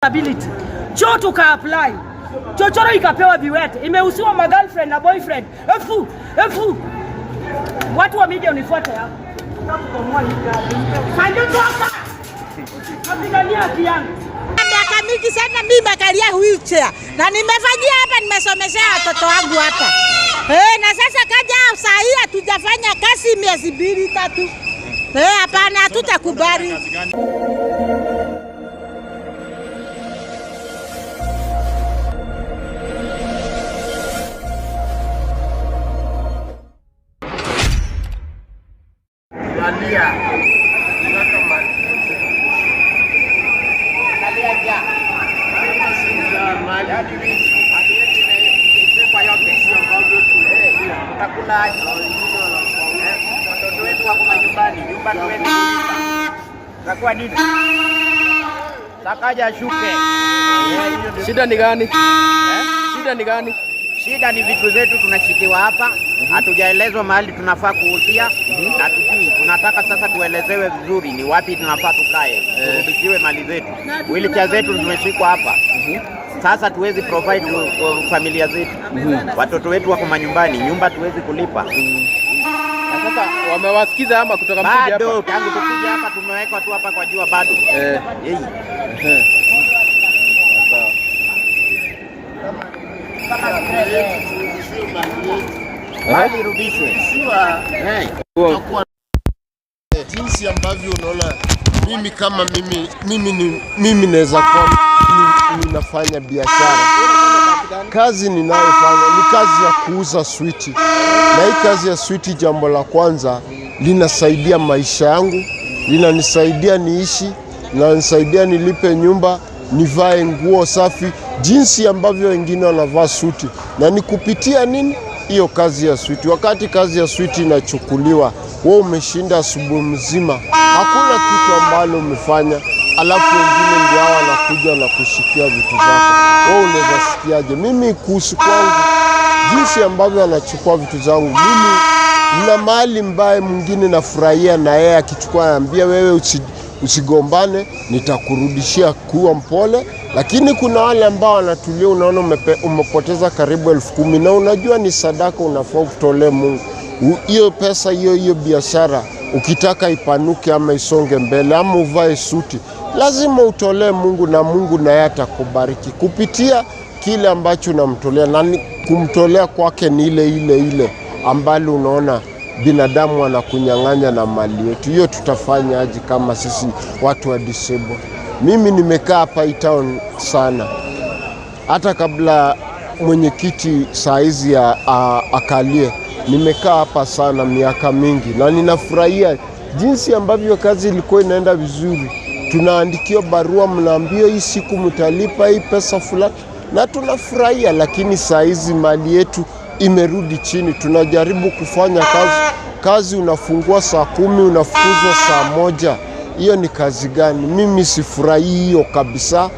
Disability. Cho tuka apply. Chochoro ikapewa viwete. Imeusiwa ma girlfriend na boyfriend. Efu, efu. Watu wa media unifuate hapo. Toka. Napigania haki yangu. Miaka mingi sana mimi nimekalia wheelchair na nimefanyia hapa, nimesomeshea watoto wangu hapa na sasa kaja saa hii hatujafanya kazi miezi 2 3. Hapana, hatutakubali. Watoto wetu wako manyumbani, nyumba tuwezi kulipa. Nini? Sakaja ashuke. Shida ni gani? Shida ni gani? Shida ni vitu zetu tunashikiwa hapa, hatujaelezwa mahali tunafaa kuuzia na tujui. Tunataka sasa tuelezewe vizuri ni wapi tunafaa tukae, turudishiwe mali zetu. Wheelchair zetu zimeshikwa hapa. Sasa tuwezi provide kwa familia zetu. Watoto wetu wako manyumbani, nyumba tuwezi kulipa. Na sasa wamewasikiza ama kutoka mkuja Bado hapa? tangu tukija hapa tumewekwa tu hapa kwa jua bado. Sawa. Mali irudishwe. Jinsi ambavyo unaona mimi kama mimi ni mimi naweza kuwa ninafanya biashara. Kazi ninayofanya ni kazi ya kuuza switi, na hii kazi ya switi, jambo la kwanza, linasaidia maisha yangu, linanisaidia niishi, linanisaidia nilipe nyumba, nivae nguo safi, jinsi ambavyo wengine wanavaa suti, na ni kupitia nini hiyo kazi ya switi. Wakati kazi ya switi inachukuliwa, wewe umeshinda asubuhi mzima, hakuna kitu ambalo umefanya, alafu wengine ndio hao wanakuja na kushikia vitu zako. Wewe unaweza sikiaje? Mimi kuhusu kwangu, jinsi ambavyo anachukua vitu zangu, mimi na mahali mbaya mwingine nafurahia na yeye akichukua, anambia wewe usigombane, nitakurudishia, kuwa mpole. Lakini kuna wale ambao wanatulia, unaona umepoteza karibu 10,000 na unajua ni sadaka unafaa utolee Mungu. Hiyo pesa hiyo hiyo biashara ukitaka ipanuke ama isonge mbele ama uvae suti, lazima utolee Mungu na Mungu naye atakubariki kupitia kile ambacho unamtolea, na kumtolea kwake ni ile ile ile ambalo unaona binadamu anakunyang'anya na mali yetu. Hiyo tutafanya aje kama sisi watu wa disabled? Mimi nimekaa hapa hii town sana, hata kabla mwenyekiti saa hizi akalie, nimekaa hapa sana miaka mingi, na ninafurahia jinsi ambavyo kazi ilikuwa inaenda vizuri. Tunaandikiwa barua, mnaambiwa hii siku mtalipa hii pesa fulani, na tunafurahia. Lakini saa hizi mali yetu imerudi chini. Tunajaribu kufanya kazi, kazi unafungua saa 10 unafukuzwa saa 1. Hiyo ni kazi gani? Mimi sifurahii hiyo kabisa.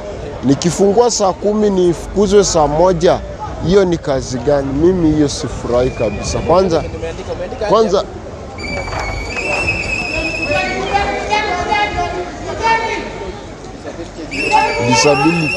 Nikifungua saa 10 nifukuzwe saa 1, hiyo ni kazi gani? Mimi hiyo sifurahi kabisa. Kwanza disability.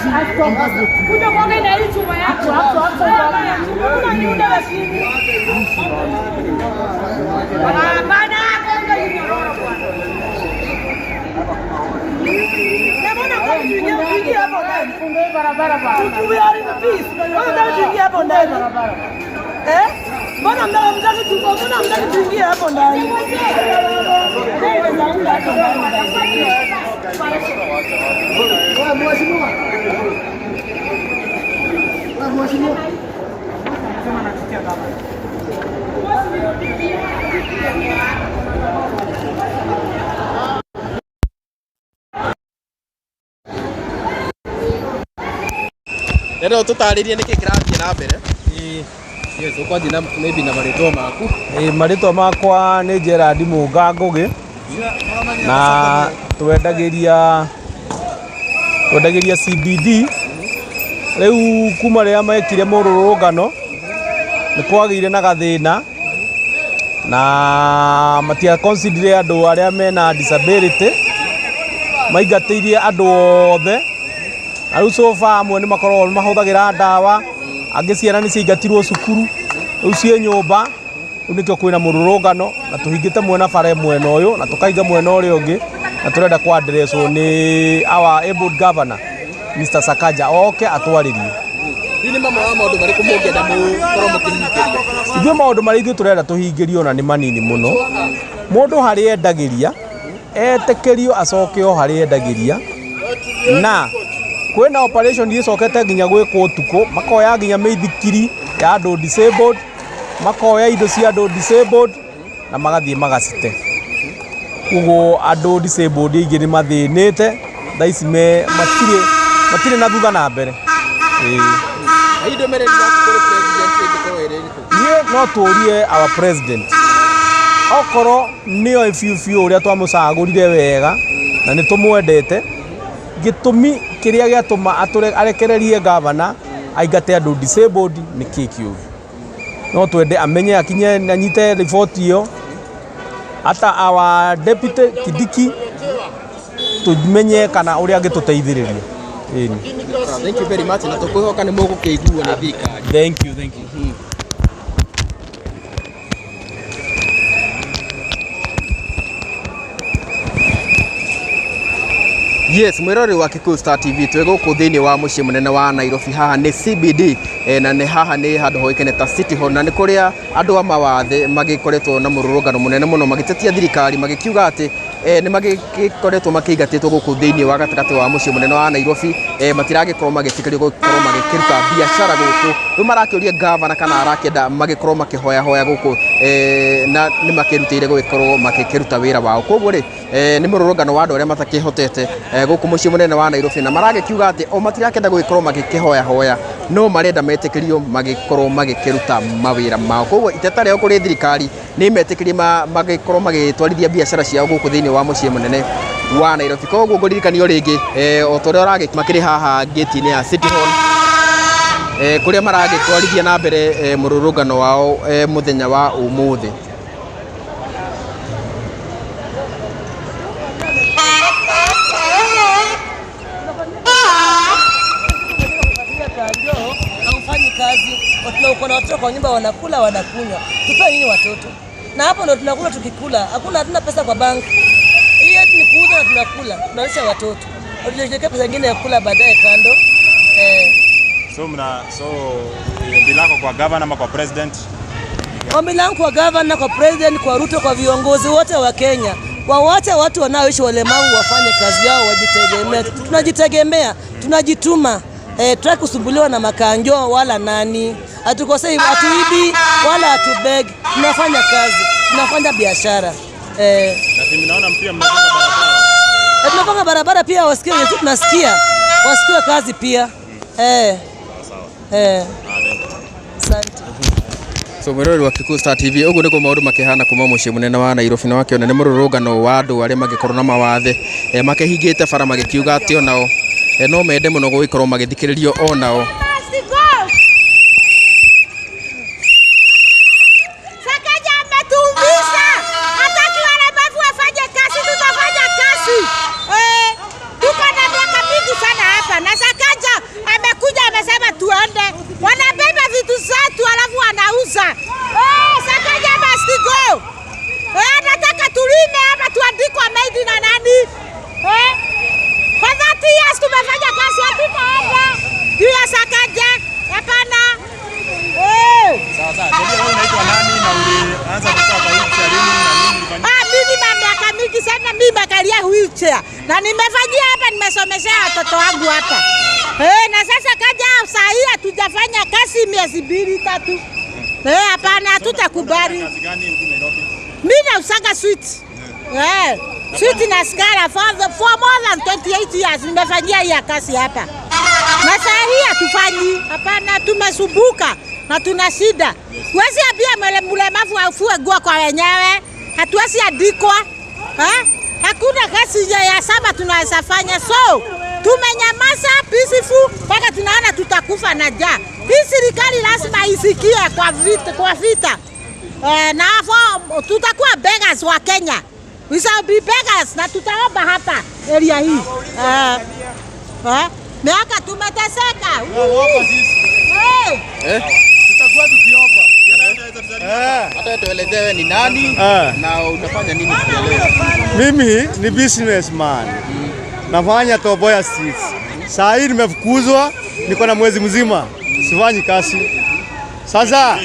Jinsi ambavyo Kuja kuongea na hii chuma yako. Kuna nyundo lakini. Hapana, gonga hii nyororo bwana. Na mbona kwa tuingie hapo ndani? We are in peace. Mbona mtaki tuingie hapo ndani? Eh? Mbona mtaki tu mbona mtaki tuingie hapo ndani? Rero tũtarĩrie nĩkĩ kĩrathiĩ na mbere. Yes, ũkwanjia na maybe na marĩtwa maku. Ĩ, marĩtwa makwa nĩ Gerard Mũnga Ngũgĩ na twendagĩria CBD. Rĩu kuma rĩrĩa mekire mũrũrũngano nĩ kwagĩire na gathĩna na matia consider andũ arĩa mena disability, maingatĩirie andũ othe. Na rĩu so far amwe nĩ makoragwo mahũthagĩra ndawa, angĩ ciana nĩ ciaingatirwo cukuru, rĩu ciĩ nyũmba. Rĩu nĩkĩo kwĩna mũrũrũngano na tũhingĩte mwena bara mwena ũyũ na tũkahinga mwena ũrĩa ũngĩ, na tũrenda kwa addresswo nĩ our able governor Mr. Sakaja oke atwarĩrie. Hihi nĩ mamwe wa maũndũ marĩkũ mũngĩenda mũkorwo mũkĩhingĩrio? Ithuĩ maũndũ marĩa ithuĩ tũrenda tũhingĩrio ona nĩ manini mũno. Mũndũ harĩa endagĩria etĩkĩrio acoke o harĩa endagĩria, na kwĩna operation ĩcokete nginya gwĩkwo ũtukũ, makoya nginya mĩithikiri ya andũ disabled, makoya indo cia andũ disabled na magathiĩ magacite. Koguo andũ disabled aingĩ nĩ mathĩnĩte thaa ici matirĩ na thutha na mbere. Ĩĩ. Na hihi ndũmĩrĩri yaku kũrĩ president ĩngĩkorwo ĩrĩ ĩrĩkũ? Niĩ no tũrie our president okorwo nĩoĩ biũ biũ ũrĩa twamũcagũrire wega na nĩ tũmwendete, gĩtũmi kĩrĩa gĩatũma arekererie gavana aingate andũ disabled nĩ kĩ kĩũru. No twende amenye akinye anyite riboti ĩyo, hata our deputy Kindiki tũmenye kana ũrĩa angĩtũteithĩrĩria. Ĩni. Thank you very much na tũkwĩhoka nĩ mũgũkĩiguo nĩ thirikari. Thank you, thank you. Yes, mwirori wa Kikuyu Star TV twĩ gũkũ thĩinĩ wa mũciĩ mũnene wa Nairobi, haha nĩ CBD na nĩ haha nĩ handũ hoĩkaine ta City Hall, na nĩ kũrĩa andũ a mawathe magĩkoretwo na mũrũrũngano mũnene mũno magĩtetia thirikari magĩkiuga atĩ nĩ magĩkoretwo makĩingatĩtwo gũkũ thĩinĩ wa gatagatĩ wa mũciĩ mũnene wa Nairobi, matiragĩkorwo magĩtĩkĩrio gũkorwo magĩkĩruta biacara gũkũ. Rĩu marakĩũria gavana kana arakĩenda magĩkorwo makĩhoyahoya gũkũ, na nĩ makĩrutĩire gũgĩkorwo magĩkĩruta wĩra wao. Koguo rĩ, nĩ mũrũrũngano wa andũ arĩa matakĩhotete gũkũ mũciĩ mũnene wa Nairobi, na maragĩkiuga atĩ o matirakĩenda gũgĩkorwo magĩkĩhoyahoya, no marenda metĩkĩrio magĩkorwo magĩkĩruta mawĩra mao. Koguo iteta rĩao kũrĩ thirikari nĩ metĩkĩrie magĩkorwo magĩtwarithia biacara ciao gũkũ thĩinĩ wa mũciĩ mũnene wa Nairobi. Koguo ngũririkanio rĩngĩ, o ta ũrĩa ũragĩ makĩrĩ haha gate-inĩ ya City Hall, kũrĩa maragĩtwarithia na mbere mũrũrũngano wao mũthenya wa ũmũthĩ. Haufanyi kazi, uko na watoto kwa nyumba wanakula wanakunywa, tupewe nini watoto? Na hapo ndo tunakula tukikula, hakuna, hatuna pesa kwa bank. Hii yetu ni kuuza na tunakula, tunalisha watoto. Tujiwekee pesa nyingine ya kula baadaye kando. So ombi lako kwa governor ama kwa president? Ombi langu kwa governor, kwa president, kwa Ruto, kwa viongozi wote wa Kenya, wawache watu wanaoishi walemavu wafanye kazi yao, wajitegemee. Tunajitegemea, tunajituma. Tutaki kusumbuliwa na makanjo wala nani. Hatukosei, hatuibi wala hatubeg. Tunafanya kazi, tunafanya biashara. Na si mnaona pia mnajenga barabara. Tunapanga barabara pia, wasikie wenye tunasikia. Wasikie kazi pia. Asante. So mwirori wa Kikuyu Star TV, ũguo nĩguo maũndũ makĩhana kuma mũciĩ mũnene wa Nairobi, na wakĩona nĩ mũrũrũngano wa andũ arĩa mangĩkorwo na mawathe, makĩhingĩte bara magĩkiuga atĩ onao no mende mũno gũgĩkorwo magĩthikĩrĩrio onao. Sakaja ametuumiza. Hataki walemavu wafanye kazi, tutafanya kazi. Tuko na miaka mingi sana hapa na Sakaja wheelchair na nimefagia hapa, nimesomeshea watoto wangu hapa. Eh, na sasa kaja saa hii hatujafanya kazi miezi mbili tatu. Eh, hapana, hatutakubali. Kazi gani huku Nairobi? Mimi nausanga sweet. Eh, sweet na sigara for more than 28 years nimefanyia hii kazi hapa. Na saa hii hatufanyi. Hapana, tumesumbuka na tuna shida. Huwezi ambia mlemavu afue nguo kwa wenyewe. Hatuwezi andikwa. Eh? Hakuna kazi ya saba tunaweza fanya. So, tumenyamaza peaceful mpaka tunaona tutakufa na njaa. Hii serikali lazima isikie kwa vita, kwa vita. Na hapo tutakuwa beggars wa Kenya. We shall be beggars na tutaomba hapa area hii. Miaka tumeteseka. Tutakuwa tukiomba. Hata tuelezewe ni nani na unafanya nini leo. Mimi ni businessman. Nafanya Tom Mboya Street. Saa hii nimefukuzwa, niko na mwezi mzima sifanyi kazi. Sasa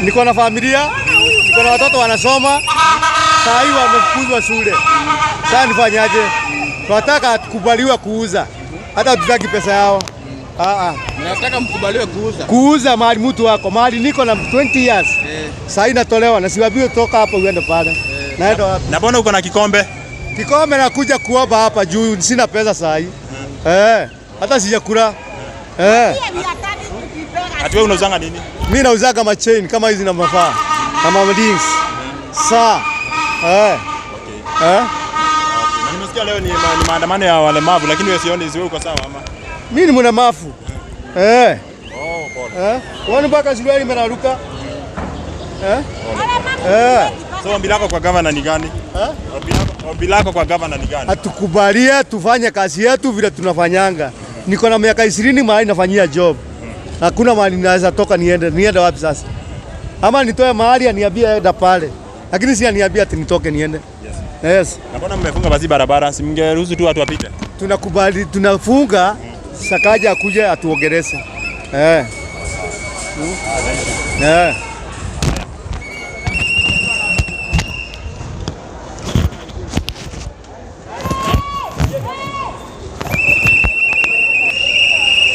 niko na familia, niko na watoto wanasoma. Saa hii wamefukuzwa shule. Sasa nifanyaje? Tunataka tukubaliwe kuuza, hata hatutaki pesa yao. Mnataka mkubaliwe kuuza? Kuuza mahali mtu wako, mahali niko na 20 years. Saa hii natolewa na siwaambiwe toka hapo uende pale. Naenda wapi? Na mbona uko na kikombe? Kikombe nakuja kuomba hapa juu sina pesa saa hii. Hata sijakula. Ati wewe unauzanga nini? Mimi nauzaga machain kama hizi na mafaa. Kama rings. Saa. Okay. Na nimesikia leo ni maandamano ya walemavu, lakini wewe sioni, wewe uko sawa ama? Mimi ni mlemavu. Oh, pole. Unaona mpaka suruali imeraruka. So ombi lako kwa governor ni gani? Ombi lako kwa governor ni gani? Atukubalie tufanye kazi yetu vile tunafanyanga. Niko na miaka 20 mahali nafanyia job. Hakuna mahali naweza toka niende. Niende wapi sasa? Ama nitoe mahali aniambie enda pale. Lakini si aniambie ati nitoke niende. Yes. Na mbona mmefunga basi barabara? Si mngeruhusu tu watu wapite? Tunakubali, tunafunga Sakaja akuje atuongeleshe.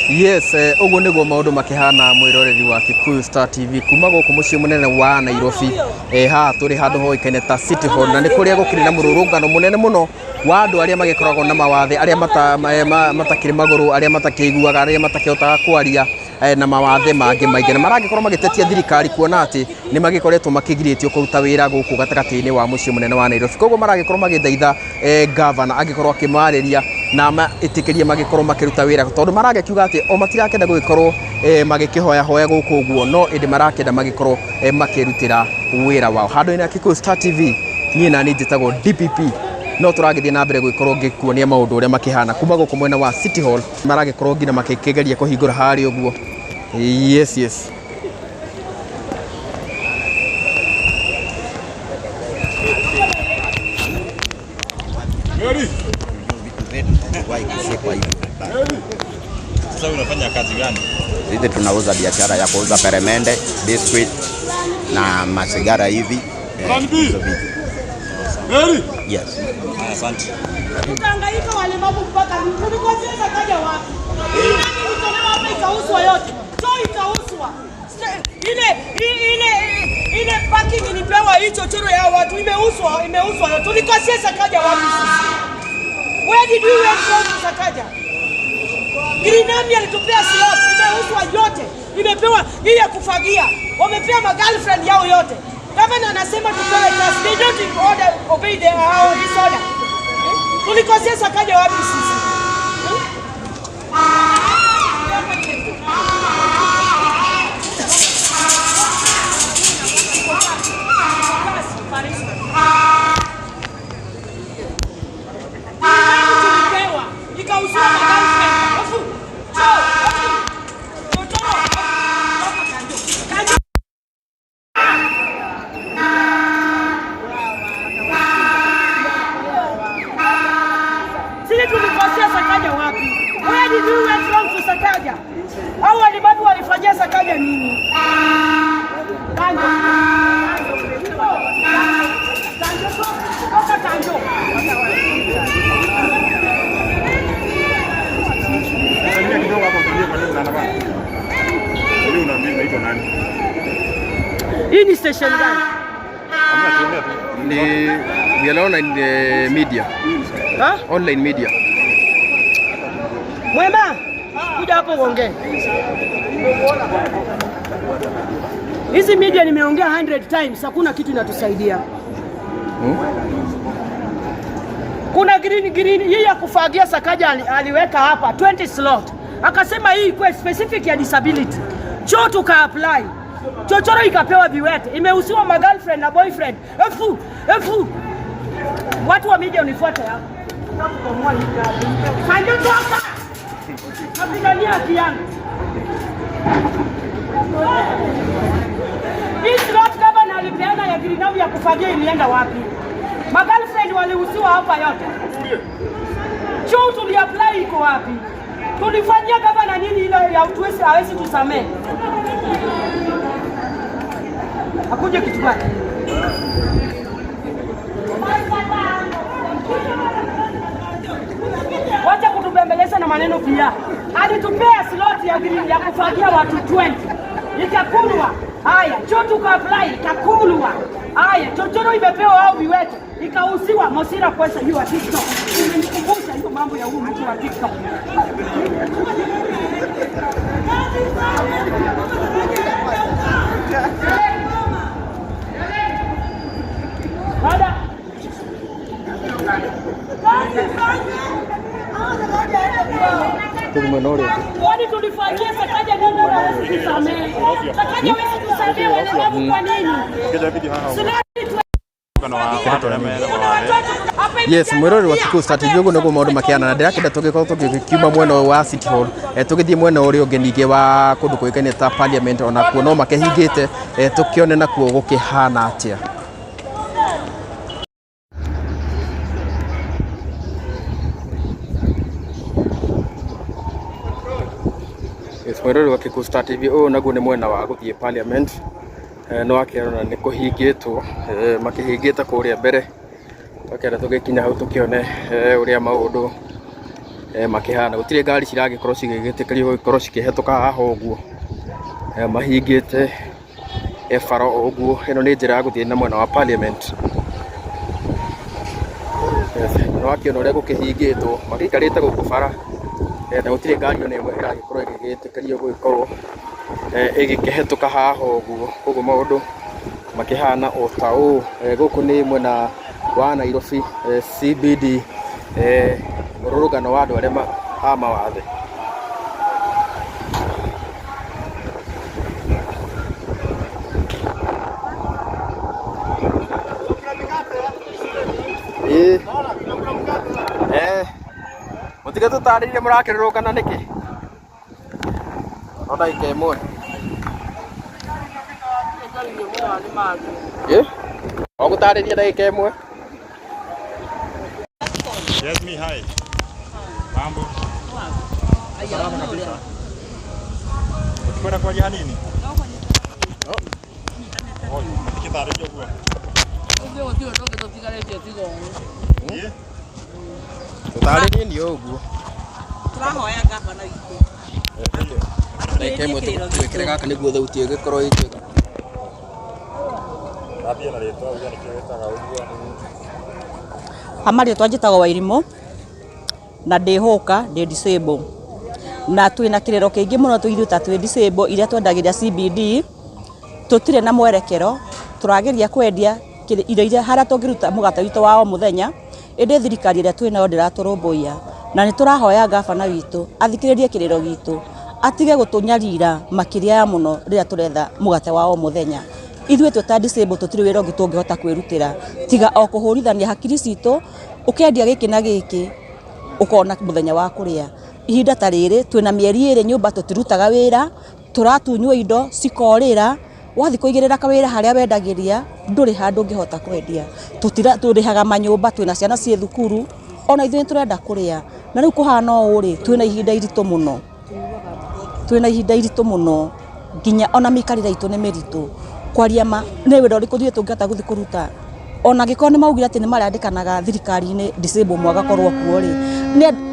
Yes, ũguo nĩguo maũndũ makĩhana mwĩroreri wa Kikuyu Star TV kuma gũkũ mũciĩ mũnene wa Nairobi. Haha tũrĩ handũ hoĩkaine ta City Hall, na nĩ kũrĩa gũkĩrĩ na mũrũrũngano mũnene mũno wa andũ arĩa magĩkoragwo na mawathe, arĩa matakĩrĩ magũrũ, arĩa matakĩiguaga, arĩa matakĩhotaga kwaria, na mawathe mangĩ maingĩ, na maragĩkorwo magĩtetia thirikari kuona atĩ nĩ magĩkoretwo makĩgirĩtio kũruta wĩra gũkũ gatagatĩ-inĩ wa mũciĩ mũnene wa Nairobi. Koguo maragĩkorwo magĩthaitha gavana angĩkorwo akĩmarĩria na maĩtĩkĩrie magĩkorwo makĩruta wĩra, tondũ maragĩkiuga atĩ o matirakenda gũgĩkorwo magĩkĩhoya hoya gũkũ ũguo, no ĩndĩ marakenda magĩkorwo makĩrutĩra wĩra wao. Handũ-inĩ ha Kikuyu Star TV, niĩ nani njĩtagwo DPP, no tũragĩthiĩ na mbere gũgĩkorwo ngĩkuonia maũndũ ũrĩa makĩhana kuma gũkũ mwena wa City Hall. Maragĩkorwo nginya makĩgeria kũhingũra harĩa ũguo. Yes, yes. Sasa unafanya kazi gani? Sisi tunauza biashara ya kuuza peremende, biscuit na masigara hivi. Hizo vitu. Yes. Asante. Tutahangaika walemavu mpaka lini? Tulikosea Sakaja wapi? Hii nani ilitolewa hapa ikauzwa yote? So ikauzwa. Ile parking ilipewa hii chochoro ya watu imeuzwa, imeuzwa yote. Tulikosea Sakaja wapi sisi? Where did we went wrong to Sakaja? Green Army alitupea slot, imeuzwa yote. Imepewa hii ya kufagia. Wamepewa ma girlfriend yao yote. Governor anasema tupewe kazi. They don't order, obey the his order. Tulikosea Sakaja wapi sisi? Tulipewa ikauziwa ma girlfriend. Ofu. Choo. Ofu. Chochoro. Ofu. Kanjo. Kanjo. Sisi tulikosea Sakaja wapi? Where did we went wrong to Sakaja? Au walemavu walifanyia Sakaja nini? Kanjo. Kanjo. Toka Kanjo. Hii ni station gani? Ni we are online media. Ha? Online media. Mwema, kuja hapo uongee. Hizi media nimeongea 100 times, hakuna kitu inatusaidia. Kuna green green hii ya kufagia Sakaja aliweka hapa 20 slot, akasema hii ikuwe specific ya disability. Choo tuka apply, chochoro ikapewa viwete, imehusiwa ma girlfriend na boyfriend. Efu efu, watu wa media unifuate hapa. Kubomoa hii gari. Kanjo toka! Napigania haki yangu. Hii slot gavana alipeana ya green ya kufagia ilienda wapi? Ma girlfriend walihusiwa hapa yote. Choo tuliapply iko wapi? Tulifanyia gavana nini ile ya utuwezi hawezi tusamee? Akuje kitu gani? Wacha kutubembeleza na maneno pia. Alitupea slot ya green ya kufagia watu 20. Ikakulwa. Haya, choo tuka apply ikakulwa. Haya, chochoro imepewa au viwete. Ikauziwa Mosira pesa hiyo wa TikTok. Imenikumbusha hiyo mambo ya huyu mtu wa TikTok. Baada Kwani tulifanyia Sakaja nini na hawezi kusamehe? Sakaja hawezi kusamehe walemavu kwa nini? Sinani Yes, mwirori wa Kikuyu Star TV uguo niguo maundu makiana na ndirakenda tugikorwo tugikiuma mwena ũyũ wa City Hall tugithie mwena ũrĩa ũngĩ ningĩ wa kũndũ kũĩkaine ta Parliament onakuo no makĩhingĩte tukione nakuo gũkĩhana atĩa. Yes, mwirori wa Kikuyu Star TV ũyũ naguo nĩ mwena wa gũthiĩ Parliament nĩ wakĩrona nĩ kũhingĩtwo makĩhingĩte kũrĩa mbere twakĩenda tũgĩkinya hau tũkĩone ũrĩa maũndũ makĩhana gũtirĩ ngari ciragĩkorwo cigĩgĩtĩkĩrio gũgĩkorwo cikĩhetũka haha ũguo mahingĩte bara o ũguo ĩno nĩ njĩra ya gũthiĩ na mwena wa Parliament. Yes, nĩ wakĩona ũrĩa gũkĩhingĩtwo magĩikarĩte gũkũ bara na gũtirĩ ngari ona ĩmwe ĩragĩkorwo ĩgĩgĩtĩkĩrio gũgĩkorwo ĩgĩkĩhetũka haha ũguo koguo maũndũ makĩhana o ta ũũ. Gũkũ nĩ mwena wa Nairobi CBD mũrũrũngano wa andũ arĩa a mawathe. Ĩĩ. Mũtige tũtarĩrie mũrakĩrũrũngana nĩkĩ? No ndagĩka ĩmwe. Ĩ? O gũtarĩria ndagĩka ĩmwe. Yes, me hi. Mambo. Salama kabisa. Ukikwenda kwaria hanini? Oh, mũtikĩtarĩrie ũguo. Ĩ? Tũtarĩrie ni ũguo. Tũrahoya gavana witũ Ndagĩka ĩmwe tũgwĩkĩre gaka nĩguo thauti ĩgĩkorwo ĩ njega. Thambia na rĩtwa uge nĩkĩo wĩtaga ũguo. Hama rĩtwa njĩtagwo Wairimũ na ndĩ hũka ndĩ disable na twĩna kĩrĩro kĩingĩ mũno twĩ ithuĩ ta twĩ disable iria twendagĩria CBD tũtirĩ na mwerekero tũrageria kwendia indo iria harĩa tũngĩruta mũgate witũ wa o mũthenya ĩndĩ thirikari ĩrĩa twĩ nayo ndĩratũrũmbũiya na nĩ tũrahoya gavana witũ athikĩrĩrie kĩrĩro gitũ atige gũtũnyarira makĩria ya mũno rĩrĩa tũretha mũgate wa o mũthenya ithuĩ twĩ ta disable tũtirĩ wĩra ũngĩ tũngĩhota kwĩrutĩra tiga o kũhũrithania hakiri citũ ũkendia gĩkĩ na gĩkĩ ũkona mũthenya wa kũrĩa ihinda ta rĩrĩ twĩna mĩeri ĩrĩ nyũmba tũtirutaga wĩra tũratunywo indo cikorĩra wathiĩ kũigĩrĩra kawĩra harĩa wendagĩria ndũrĩ handũ ũngĩhota kwendia tũrĩhaga manyũmba twĩna ciana ciĩ thukuru ona ithuĩ nĩtũrenda kũrĩa na rĩu kũhana ũũ rĩ twĩna ihinda iritũ mũno twĩna ihinda iritũ mũno nginya ona mĩikarĩre itũ nĩ mĩritũ kwaria ma nĩ wĩra ũrĩkũ ithuĩ tũngĩhota gũthiĩ kũruta ona angĩkorwo nĩ maugire atĩ nĩ marandĩkanaga thirikari-inĩ disable mwagakorwo kuo rĩ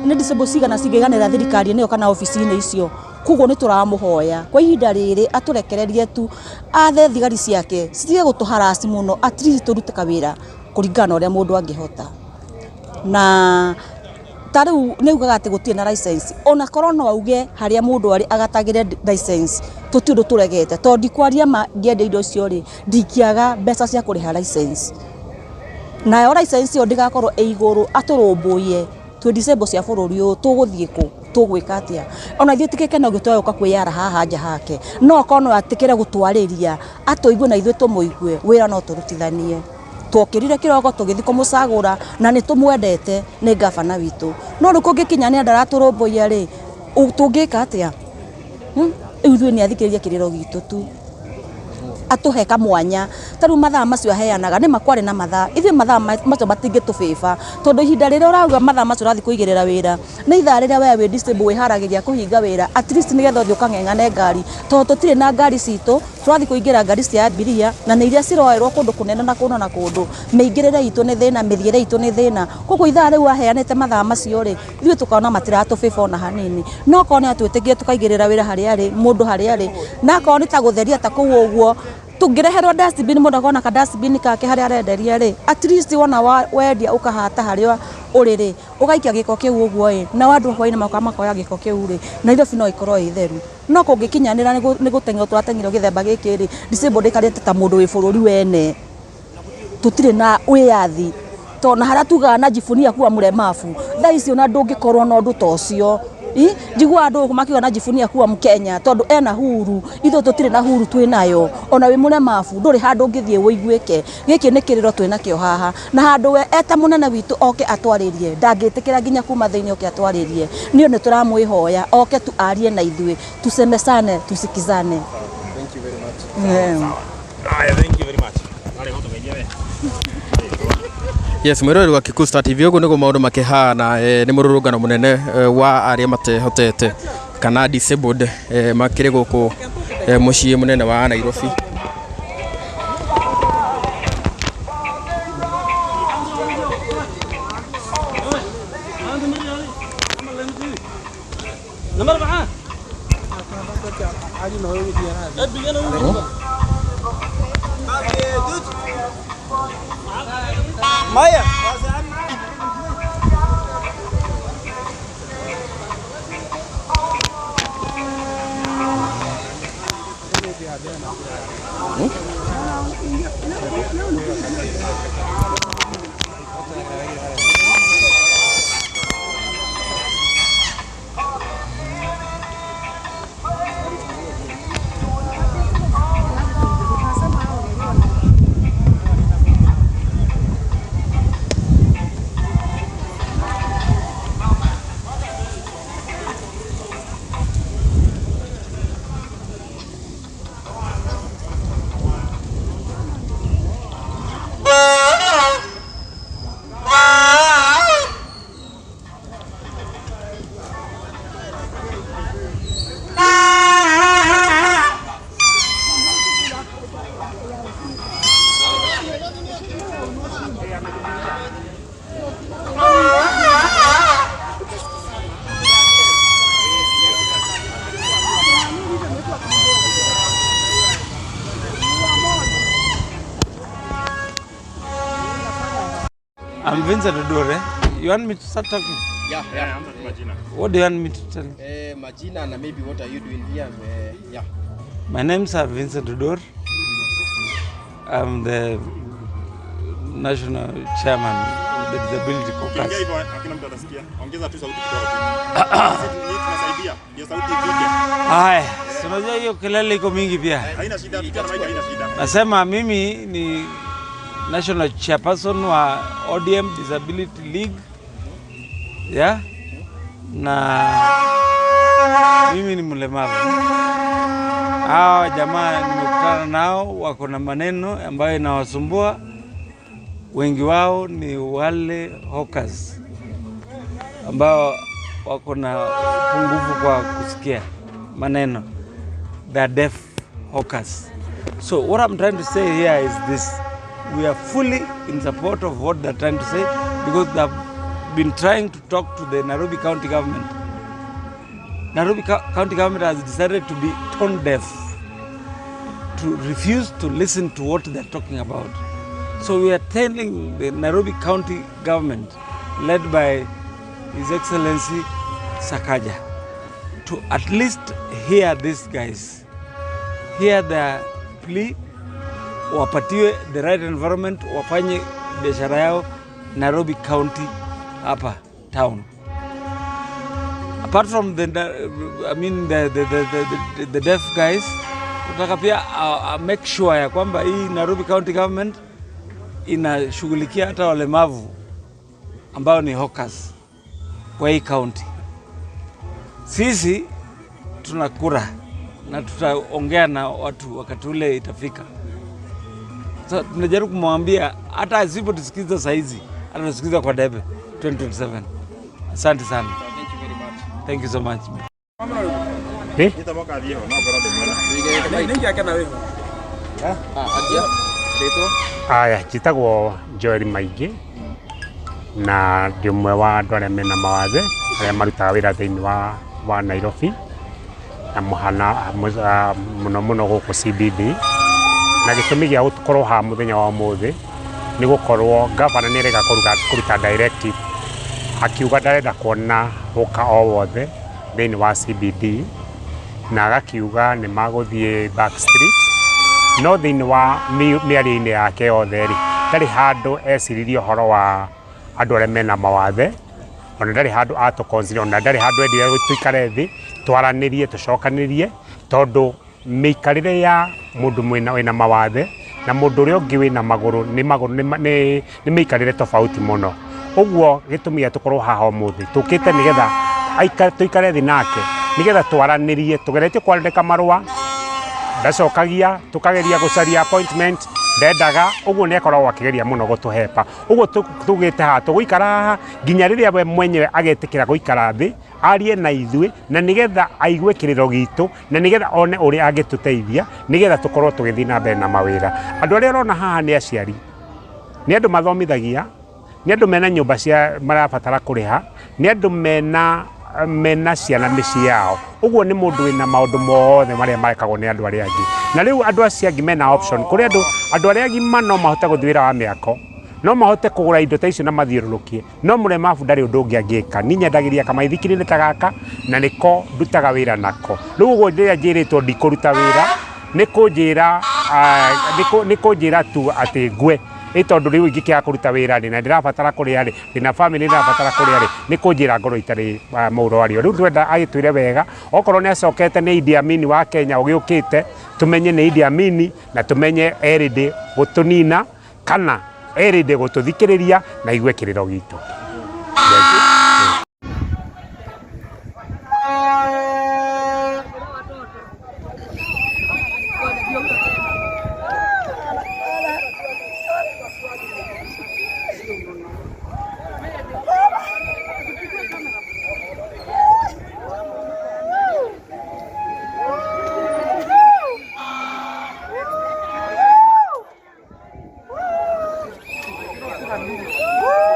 nĩ disable cigana cingĩiganĩra thirikari-inĩ ĩyo kana obici-inĩ icio Koguo nĩ tũramũhoya kwa ihinda rĩrĩ atũrekererie tu athe thigari ciake citige gũtũharasi mũno, at least tũrute kawĩra kũringana na ũrĩa mũndũ angĩhota. Na ta rĩu nĩ ugaga atĩ gũtirĩ na license, ona korwo no auge harĩa mũndũ arĩ agatagĩre license, tũtirĩ ũndũ tũregete, tondũ ndikwaria ma ngĩendia indo icio rĩ, ndingĩaga mbeca cia kũrĩha license. Nayo license ĩyo ndĩgakorwo ĩ igũrũ atũrũmbũiye twĩ disabled cia bũrũri ũyũ, tũgũthiĩ kũ, tũgwĩka atĩa? Ona ithuĩ ti gĩkeno gitũ gũka kwĩyara haha nja hake, no akorwo no atĩkĩre gũtwarĩria atũigue na ithuĩ tũmũigue, wĩra no tũrutithanie. Twokĩrire kĩroko tũgĩthiĩ kũmũcagũra na nĩ tũmwendete, nĩ gavana witũ, no rĩu kũngĩkinya nĩ ndaratũrũmbũiya rĩ, tũngĩka atĩa? Rĩu ithuĩ nĩ athikĩrĩrie kĩrĩro gitũ tu, atũhe kamwanya. Ta rĩu mathaa macio aheanaga nĩ makwarĩ na mathaa, ithuĩ mathaa macio matingĩtũbĩba, tondũ ihinda rĩrĩa ũrauga mathaa macio ũrathiĩ kũigĩrĩra wĩra nĩ ithaa rĩrĩa we wĩ disabled wĩharagĩria kũhinga wĩra, at least nĩgetha ũthiĩ ũkang'eng'ane ngari, tondũ tũtirĩ na ngari citũ, tũrathiĩ kũingĩra ngari cia abiria na nĩ iria ciroerwo kũndũ kũnene na kũndũ na kũndũ. Mĩingĩrĩre itũ nĩ thĩna, mĩthiĩre itũ nĩ thĩna. Koguo ithaa rĩu aheanĩte mathaa macio rĩ, ithuĩ tũkona matiratũbĩba ona hanini. No korwo nĩ atwĩtĩkire tũkaigĩrĩra wĩra harĩa arĩ, mũndũ harĩa arĩ, na akorwo nĩ ta gũtheria ta kũu ũguo, tũngĩreherwo dustbin, mũndũ akorwo na ka dustbin kake harĩa arenderia rĩ, at least wona wendia ũkahata harĩa ũrĩ rĩ, ũgaikia gĩko kĩu ũguo ĩ, nao andũ hwainĩ magoka makoya gĩko kĩu rĩ, Nairobi no ĩkorwo ĩ theru. No kũngĩkinyanĩra nĩ gũteng'erwo tũrateng'erio gĩthemba gĩkĩ rĩ, disabled ĩikarĩte ta mũndũ wĩ bũrũri wene, tũtirĩ na wĩyathi, tondũ na harĩa tugaga najivunia kuwa mlemavu, thaa ici ona ndũngĩkorwo na ũndũ ta ũcio. Njiguaga andũ makiuga najivunia kuwa Mkenya tondũ ena huru, ithuĩ tũtirĩ na huru twĩnayo. Ona wĩ mũlemavu ndũrĩ handũ ũngĩthiĩ ũiguĩke. Gĩkĩ nĩ kĩrĩro twĩnakĩo haha, na handũ we eta mũnene witũ oke atwarĩrie, ndangĩtĩkĩra nginya kuma thĩinĩ oke atwarĩrie. Niĩ nĩ tũramwĩhoya oke tu arie na ithuĩ, tusemesane, tusikizane. Thank you very much. Yeah. Haya, thank you very much. Wale watu wenyewe. Yes, mwĩroreri wa Kikuyu Star TV, ũguo nĩguo maũndũ makĩhana. Nĩ mũrũrũngano mũnene wa arĩa matehotete kana disabled, makĩrĩ gũkũ mũciĩ mũnene wa Nairobi. I'm Vincent Odore. You want me to start talking? Yeah, yeah. What do you want me to tell you? Majina na maybe what are you doing here? Yeah. My name's Vincent Odor. I'm the national chairman of the Disability Ukiongea Caucus. hivyo hakuna mtu atasikia. Ongeza tu sauti kidogo tu. Sisi tunasaidia ndio sauti ifike. Haya, si unajua hiyo kelele iko mingi pia. Haina shida, tukiwa na mic haina shida. Nasema mimi ni national chairperson wa ODM Disability League. Yeah? Na mimi ni mlemavu. Hawa jamaa nimekutana nao wako na maneno ambayo inawasumbua. Wengi wao ni wale hawkers ambao wako na upungufu kwa kusikia maneno. They are deaf hawkers. So what I'm trying to say here is this. We are fully in support of what they're trying to say because they've been trying to talk to the Nairobi County government Nairobi County government has decided to be tone deaf, to refuse to listen to what they're talking about. So we are telling the Nairobi County government, led by His Excellency Sakaja, to at least hear these guys, hear their plea, wapatiwe the right environment, wafanye biashara yao Nairobi County hapa town. Apart from the, I mean the deaf guys, tunataka pia make sure ya kwamba hii Nairobi County government inashughulikia hata walemavu ambao ni hawkers kwa hii county. Sisi tuna kura na tutaongea na watu wakati ule itafika. So, tunajaribu kumwambia hata asipotusikiza saizi atatusikiza kwa debe 2027. Asante sana. Thank you so much. Aya, njĩtagwo Joel Maingĩ na ndĩ ũmwe wa andũ arĩa mena mawathe arĩa marutaga wĩra thĩinĩ wa Nairobi na mũhana mũno mũno gũkũ CBD. Na gĩtũmi gĩa gũkorwo haha mũthenya wa ũmũthĩ nĩ gũkorwo gavana nĩ arega kũruta directive akiuga ndarenda kuona hũka o wothe thĩinĩ wa CBD na agakiuga nĩ magũthiĩ back street, no thĩinĩ wa mĩario-inĩ yake yothe rĩ, ndarĩ handũ eciririe ũhoro wa andũ arĩa mena mawathe, ona ndarĩ handũ atũ consider, ona ndarĩ handũ endire tũikare thĩ twaranĩrie tũcokanĩrie, tondũ mĩikarĩre ya mũndũ wĩna mawathe na mũndũ ũrĩa ũngĩ wĩna magũrũ nĩ magũrũ nĩ mĩikarĩre tofauti mũno. Ũguo gĩtũmi gĩa tũkorwo haha ũmũthĩ tũkĩte nĩgetha tũikare thĩ nake nĩgetha twaranĩrie, tũgeretie kwandĩka marũa ndacokagia, tukageria gucaria appointment ndendaga, uguo nĩ akoragwo akĩgeria mũno gũtũhepa. Ũguo tugĩte haha tũgũikara haha nginya rĩrĩa we mwenyewe agetĩkĩra gũikara thĩ arie na ithuĩ, na nĩgetha aigue kĩrĩro gitũ, na nĩgetha one ũrĩa angĩtũteithia nĩgetha tũkorwo tũgĩthiĩ na mbere na mawĩra. Andũ arĩa ũrona haha nĩ aciari, nĩ andũ mathomithagia, nĩ andũ mena nyũmba cia marabatara kũrĩha, nĩ andũ mena ciana mĩciĩ yao. Ũguo nĩ mũndũ wĩna maũndũ mothe marĩa marekagwo nĩ andũ arĩa angĩ. Na rĩu andũ acio angĩ mena option, kũrĩ andũ arĩa agima no mahote gũthiĩ wĩra wa mĩako, no mahote kũgũra indo ta icio na mathiũrũrũkie, no mũlemavu ndarĩ ũndũ ũngĩ angĩka. Niĩ nyendagĩria kamaithikiri ta gaka na nĩko ndutaga wĩra nako. Rĩu ũguo rĩrĩa njĩrĩtwo ndikũruta wĩra, nĩ kũnjĩra tu atĩ ngwe, ĩ tondũ rĩu ingĩkĩaga kũruta wĩra rĩ, na ndĩrabatara kũrĩa rĩ, ndĩna famĩlĩ ndĩrabatara kũrĩa rĩ, nĩ kũnjĩra ngorwo itarĩ mũro warĩo. Rĩu twenda agĩtwĩre wega, okorwo nĩ acokete nĩ Idi Amin wa Kenya ũgĩũkĩte, tũmenye nĩ Idi Amin na tũmenye erĩndĩ gũtũnina kana erĩndĩ gũtũthikĩrĩria na igue kĩrĩro gitũ. Woo!